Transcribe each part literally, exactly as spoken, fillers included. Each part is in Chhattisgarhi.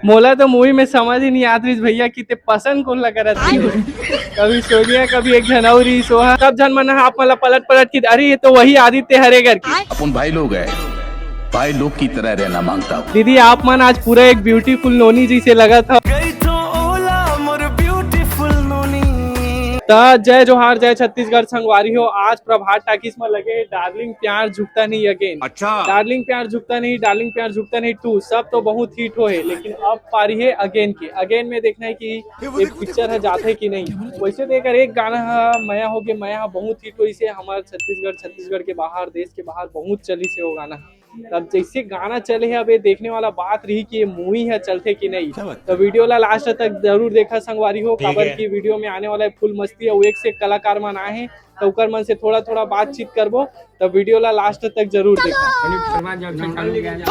मोला तो मूवी में समझ ही नहीं आत रहिस भैया कि ते पसंद कोन ला करत रहिस। कभी सोनिया, कभी एक झन अउ रहिस, ओहा सब झन मन ह आप मन ला पलट पलट के, "अरे, ये तो वही आदित्य हरे," करके। अपन भाई लोग है, भाई लोग की तरह रहना मांगता हूँ। दीदी, आप मन आज पूरा एक ब्यूटीफुल नोनी जैसे लगत हव। त जय जोहार, जय छत्तीसगढ़ संगवारी हो। आज प्रभात टाकीज में लगे हे डार्लिंग प्यार झुकता नहीं अगेन। अच्छा। डार्लिंग प्यार झुकता नहीं, डार्लिंग प्यार झुकता नहीं टू, सब तो बहुत हिट होहे, लेकिन अब पारी हे अगेन के। अगेन में देखना है कि ये पिक्चर ह जाथे कि नहीं। वैसे तो एकर एक गाना ह मया होगे, मया ह बहुत हिट होइस हे हमर छत्तीसगढ़, छत्तीसगढ़ के बाहर, देश के बाहर बहुत चलिस हे वो गाना। तब जैसे गाना चले हे, अब ये देखने वाला बात रही कि ये मूवी ह चलथे कि नहीं। तो वीडियो ला लास्ट तक जरूर देखा संगवारी हो, काबर कि वीडियो में आने वाला है फुल मस्ती, अउ एक से एक कलाकार मन आए हैं, तो ओकर मन से थोड़ा थोड़ा बातचीत करबो। तो वीडियो ला लास्ट तक जरूर देखा। अनुज शर्मा जब से चालू किया है।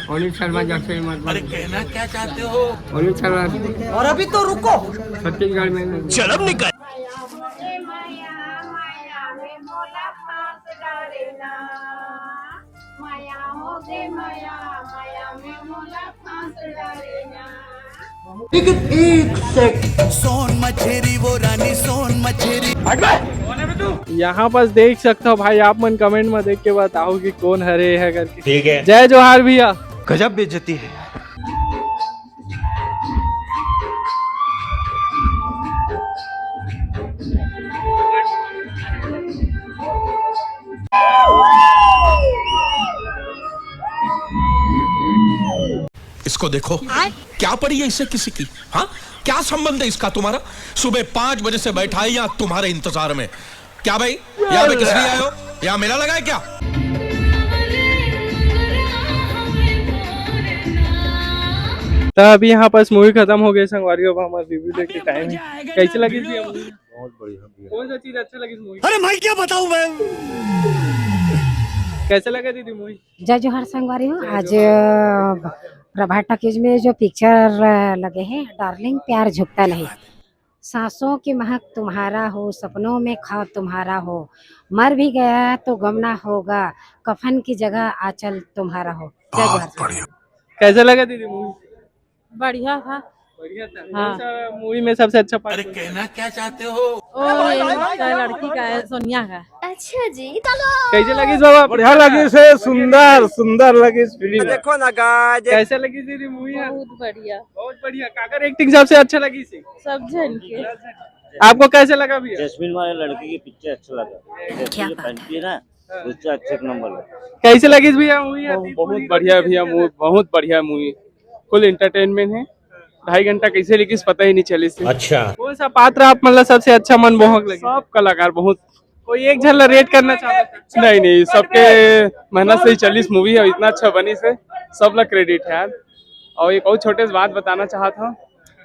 अनुज शर्मा जब से, मतलब, अरे, कहना क्या चाहते हो? अनुज शर्मा। और अभी तो रुको। छत्तीसगढ़ में शर्म निकल। लेकिन एक सेकंड। सोन मछेरी वो रानी, सोन मछेरी। यहाँ पास देख सकता हो भाई, आप मन कमेंट में देख के बताओ कि कौन हरे है करके। ठीक है। जय जोहार भैया। गजब बेइज्जती है। इसको देखो, क्या पड़ी है इससे किसी की? हाँ, क्या संबंध है इसका तुम्हारा? सुबह पाँच बजे से बैठा है यहाँ तुम्हारे इंतजार में। क्या भाई, यहाँ पे किस लिए आए हो? यहाँ मेला लगा है क्या? तो अभी यहाँ पास मूवी खत्म हो गई संगवारी, अब हमारे रिव्यू लेके टाइम है। कैसे लगी थी मूवी? बहुत बढ़िया भैया। कौन सा चीज अच्छा लगी मूवी? अरे मैं क्या बताऊं मैं। कैसे लगा दीदी मूवी? जय जोहार संगवारी हो। आज प्रभात टॉकीज में जो पिक्चर लगे हैं, डार्लिंग प्यार झुकता नहीं, सांसों की महक तुम्हारा हो, सपनों में ख्वाब तुम्हारा हो, मर भी गया तो गम ना होगा, कफन की जगह आंचल तुम्हारा हो। जय जोहार संगवारी। कैसे लगा दीदी मूवी? बढ़िया था। बढ़िया था। हाँ। कौन सा मूवी में सबसे अच्छा पार्ट? अरे, कहना क्या चाहते हो? ओ, ये उसका लड़की का है, सोनिया का। अच्छा जी। कैसे लगी बाबा? बढ़िया लगी से, सुंदर, सुंदर लगी फिल्म। देखो ना गाइस। कैसे लगी दीदी मूवी? बहुत बढ़िया। बहुत बढ़िया। काकर एक्टिंग सबसे अच्छा लगी से? सब जन के। आपको कैसे लगा भैया? जैस्मिन वाले लड़की की पिक्चर अच्छा लगा। जैस्मिन जो पहनती है ना, उससे अच्छे एक नंबर लगा। कैसे लगी भैया मूवी? बहुत बढ़िया भैया मूवी, बहुत बढ़िया मूवी। फुल एंटरटेनमेंट है। ढाई घंटा कैसे लगी पता ही नहीं चली से। अच्छा। कौन सा पात्र आप मतलब सबसे अच्छा मनमोहक लगे? सब कलाकार बहुत। कोई एक झन ला रेट करना चाहता? नहीं नहीं, सबके मेहनत से ही चलिस मूवी है, इतना अच्छा बनी से सब ला क्रेडिट है यार। और एक और छोटे से बात बताना चाहत हूँ,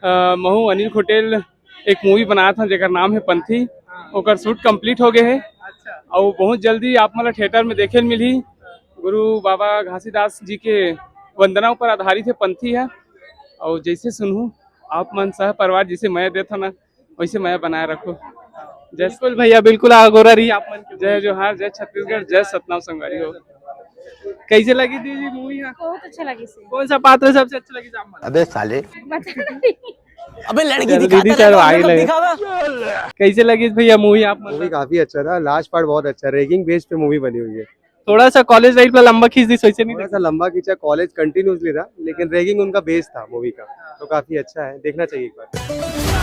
अ, महू अनिल खोटेल एक मूवी बनात हन जेकर नाम है पंथी। ओकर शूट कंप्लीट हो गए है। अच्छा। और बहुत जल्दी आप मन ला थिएटर में देखे ल मिलही। गुरु बाबा घासीदास जी के वंदना ऊपर आधारित है पंथी है। और जैसे सुनहू आप मन सह परिवार जैसे मया देत हो ना, वैसे मया बनाए रखो। जय बिल्कुल भैया, बिल्कुल आगोरा रही आप मन के। जय जोहार, जय छत्तीसगढ़, जय सतनाम संगवारी हो। कैसे लगी दीदी मूवी है? बहुत अच्छा लगी से। कौन सा पात्र सबसे अच्छा लगी आप मन? अबे साले। पता नहीं। अबे लड़की चलो दिखाता दीदी, रहता चलो है, आगे मतलब लगे। दिखावा। कैसे लगी भैया मूवी आप मन? मूवी काफी अच्छा था, लास्ट पार्ट बहुत अच्छा, रैगिंग बेस पे मूवी बनी हुई है। थोड़ा सा कॉलेज लाइफ ला लंबा खींच दिस, वैसे नहीं थोड़ा सा लंबा खींचा, कॉलेज कंटिन्यूअसली था, लेकिन रैगिंग उनका बेस था मूवी का, तो काफी अच्छा है, देखना चाहिए एक बार।